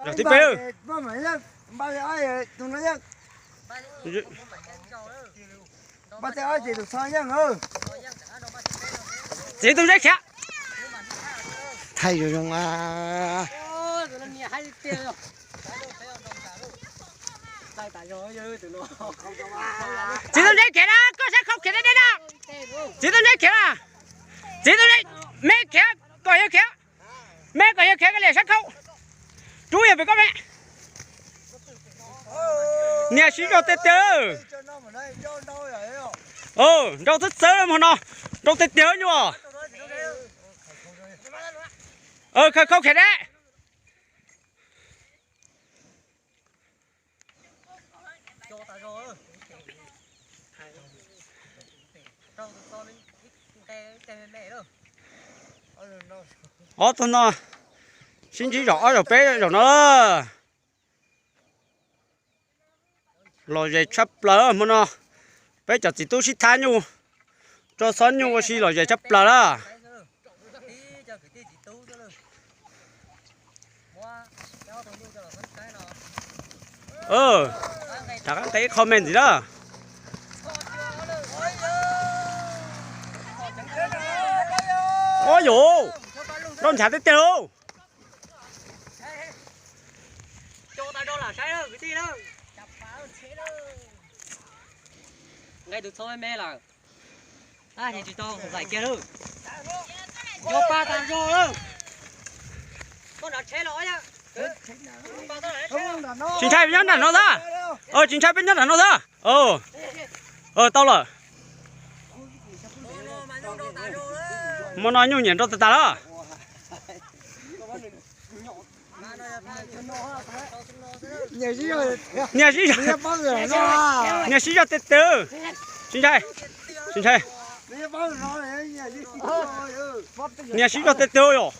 Zaum thib peb. Txiv tus ntse khiav. Thaij zoo zoo. Txiv tus ntse khiav na, koj sab khau khiav deb deb na. Txiv tus ntse khiav na. Txiv tus ntse, me khiav, kom yawg khiav. Me kom yawg khiav, koj liam sab khau. Rub yawg pem koj me. Niag siv zog tiag tiag. Nrau txawv txawv hmo no. Nrau tiag tiag nyuj. Khau khau khiav deb. Ob tug no sib ntsib zaum ob zaum peb zaum no. Lom zem tshaj plaws hmo no. Peb cov txiv tub sib thab nyuj, tso xob nyuj ua si lom zem tshaj plaws lawm. Rov qab nqe ib qho me ntxiv na. Ua yus, nrau nchav tiag tiag lauj. Nqe tus txhob me me lawm. Tab sis tsis tau zaim kiag lawm. Nco pa tas zog lawm. Tsis ntshai, peb nyob nram no xwb. Tsis ntshai, peb nyob nram no xwb. Tau lawm. Hmo no nyuj nyiam nrau tas tas lawm. Niag sib zog, niag sib zog tiag tiag. Tsis ntshai, tsis ntshai. Niag sib zog tiag tiag yom.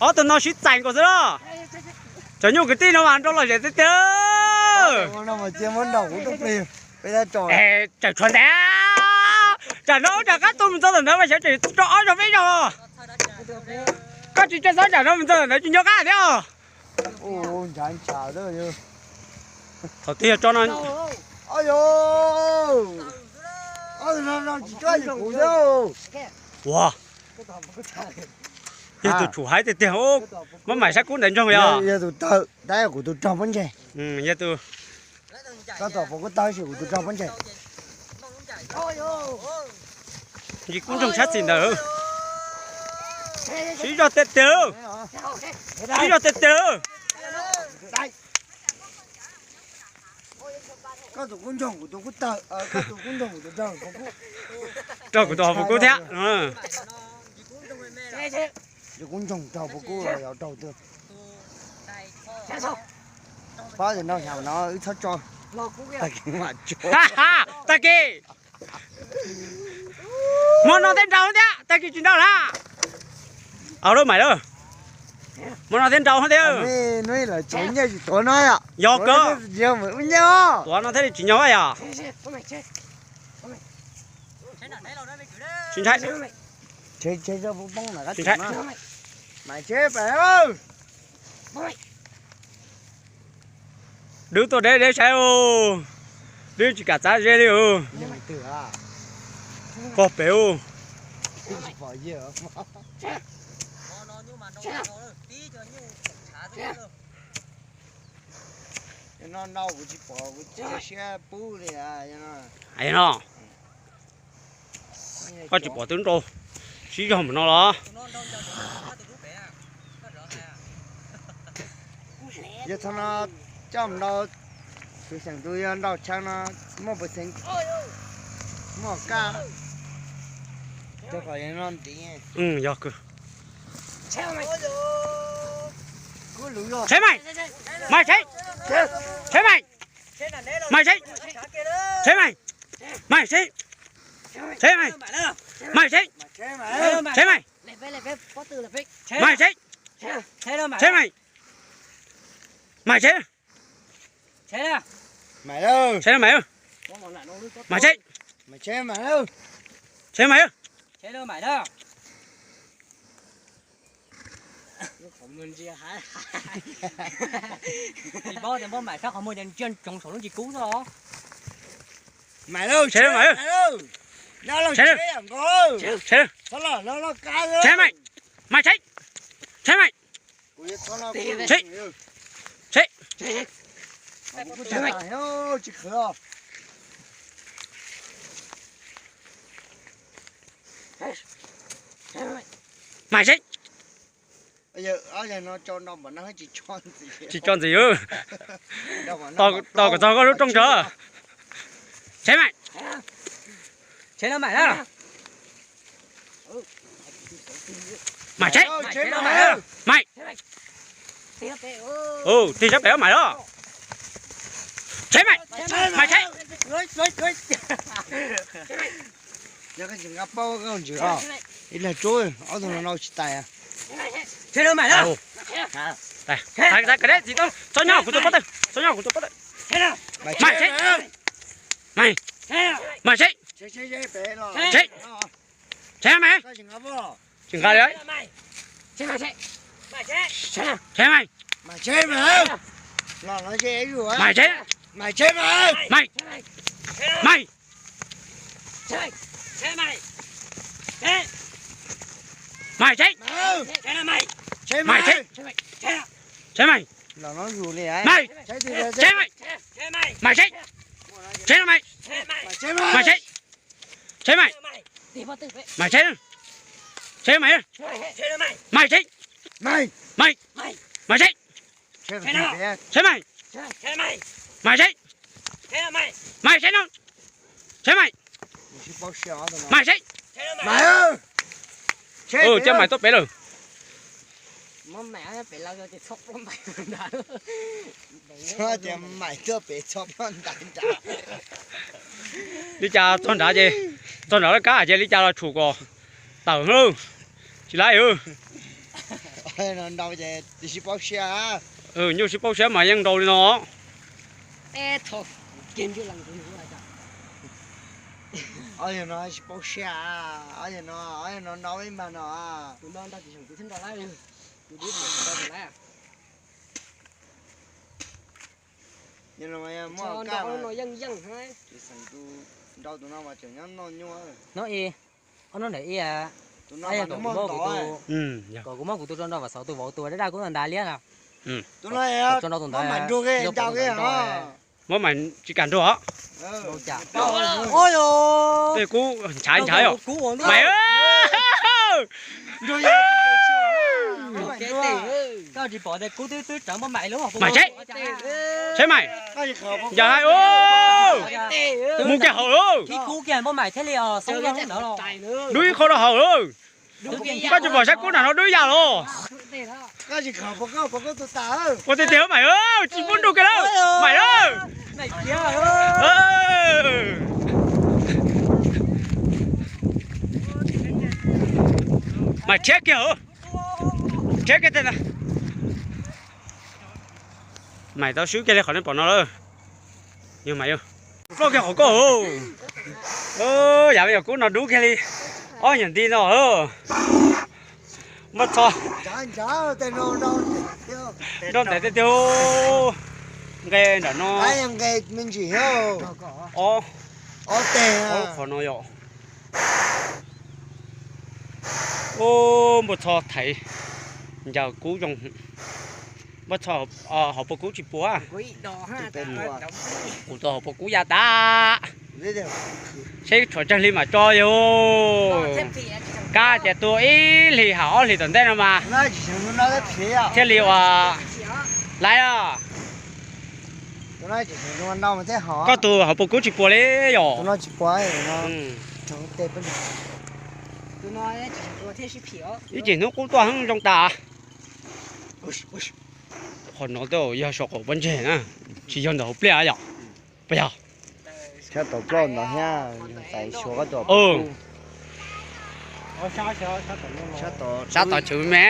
Ob tug no sib txais nkaus xwb los. Cov nyuj kwv tij no mas nrau lom zem tiag tiag. Tsawm tshuav ntev, tsam no tsam qab tu mus txog tom ntawd mas xyov tseem rau ob zaug peb zaug. Koj tsis tso xob tsam no mus txog tom ntawd tsis nco qab thiab os. Thaum twg yog tso no. Ua, yog tus tshum haib tiag tiag, muab maim sab kub ntawd ntsoog yog. Yog tus tawg, tab yog kuv tus rog pob ntseg. Yog tus, koj tom puas kub tawg sis kuv tus rog pob ntseg. Ntsig kub ntsoog sab xis ntawd. Sib zog tiag tiag. Sib zog tiag tiag. Koj tus kub ntsoog kuv tus kub tawg, koj tus kub ntsoog kuv tus rog. Rog kuv tus ho puas kub thiab. Kub ntsoog rog puas kub los yog rog twg? Pob tus nrau xyav no wb txhob tso. Tag kis mam tso. Tag kis. Hmo no thiaj nrau thiab, tag kis tsis nrau na. Au lawm maim lawm. Hmo no thiaj nrau thiab. Neb lawv tsev nyiaj tsis tuav no yom? Yog kawg. Tuav no thiaj li tsis nyog yom? Tsis ntshai. Tsis ntshai. Dwb tuaj deb deb saib os. Dwb tsis kam txav ze li os. Pog pem os. No kuv tsis pom, kuv tsis siab pub li. No, koj tsis pom twb nrau sib zog mus no los? Yog txog no coj mus nrau, tus xeem tus yog nrau chaw no muaj pes xeev, muaj kaj, rau qhov yog no ntiv. Yog kawg. Tsheb mais, mais tsheb, tsheb mais, mais tsheb, tsheb mais, mais tsheb, tsheb mais, mais tsheb, tsheb mais, mais tsheb, tsheb mais, tsheb mais, mais tsheb, tsheb mais, mais tsheb, tsheb mais, tsheb mais. Tsis paub tias npauj maim sab qhov muag ces ntsia ntsoov saum lub ntsis kub xwb os. Maim lauj, tsheb maim, tsheb, tsheb maim, maim tsheb, tsheb maim, tsheb, tsheb, maim tsheb. Tsis tso ntxiv, tos kom txog koj lub rooj tso. Tsheb maim, tsheb no maim, maim tsheb, maim, tig sab pem maim los. Tsheb maim, maim tsheb. Ib leeg rub, ob tug no nrau tsis tais. Txhob nyob kuv tus pob tawj, txhob nyob kuv tus pob tawj. Maim tsheb, maim, maim tsheb, tsheb, tsheb maim, tsis nqa li. Tsheb maim, maim tsheb, maim, maim, maim tsheb, maim tsheb, tsheb maim, maim tsheb, maim, tsheb maim, maim tsheb, tsheb maim, maim tsheb, tsheb maim, maim tsheb, tsheb maim, maim tsheb, maim, maim tsheb, tsheb maim, maim tsheb, maim tsheb no, tsheb maim, maim tsheb. Coj maim tuaj pem lawm. Li cas txog nrad ces txog nrad lawv kab ces li cas los tshum kom tawm lawm. Tsis laib. Nyuj sib paub siab mas yeej nrau li no. No, ob hnub ntawd ib, kom kuv muab kuv tus tso nrau Vam Xauv tus vauv tus daj daj kub ntawd ntag liab na. Tso nrau tus ntawd, muab maim tsis kam nrau os. Kub nchav nchav os. Maim, koj tsis pom tias kub twb twb rawv muab maim lub maim tsheb, tsheb maim, ncav hais, mus kiag hauv lawm. Kub kiag muab maim thiaj li os, xoob ntawd los. Dub ib qho rau hauv lawm. Koj tsis pom sab kub nram no dub ib yam los. Ua tiag tiag maim, tsis pub nrug kiag lawm maim lawm. Maim rhiab kiag, rhiab kiag tej ntawd. Maim tau swb kiag li qhov nej pom no lawm. Yog maim, ploj kiag qhov ko. Yam li yog kub no dub kiag li. Ob nyuag nti no. Npaj txho. Nrau ntev tiag tiag. Nqe nram no. Ob, ob qhov no yom. Npaj txho thaiv ncaws kub zoo. Npaj txho, hauv paus kub tsis puas. Kuv tus hauv paus kub ya tas. Seb tshuav tsawg hli mam tso yog. Kab tias tua ib hlis ha ob hlis tom ntej no mas thiaj li ua laiv os. Koj tus hauv paus kub tsis puas li yom. Ib chim hnub kub tuaj heev zoo tas. Qhov no yog saum qaum pob ntseg na, tsis yog ntawm hauv pliaj yom. Puas yog? Sab tom ploj ntawd thiab, xaiv xyuas koj tus. Sab tom chwv me.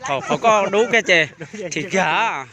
Thaum qhov koj dub kiag ces thim kiag.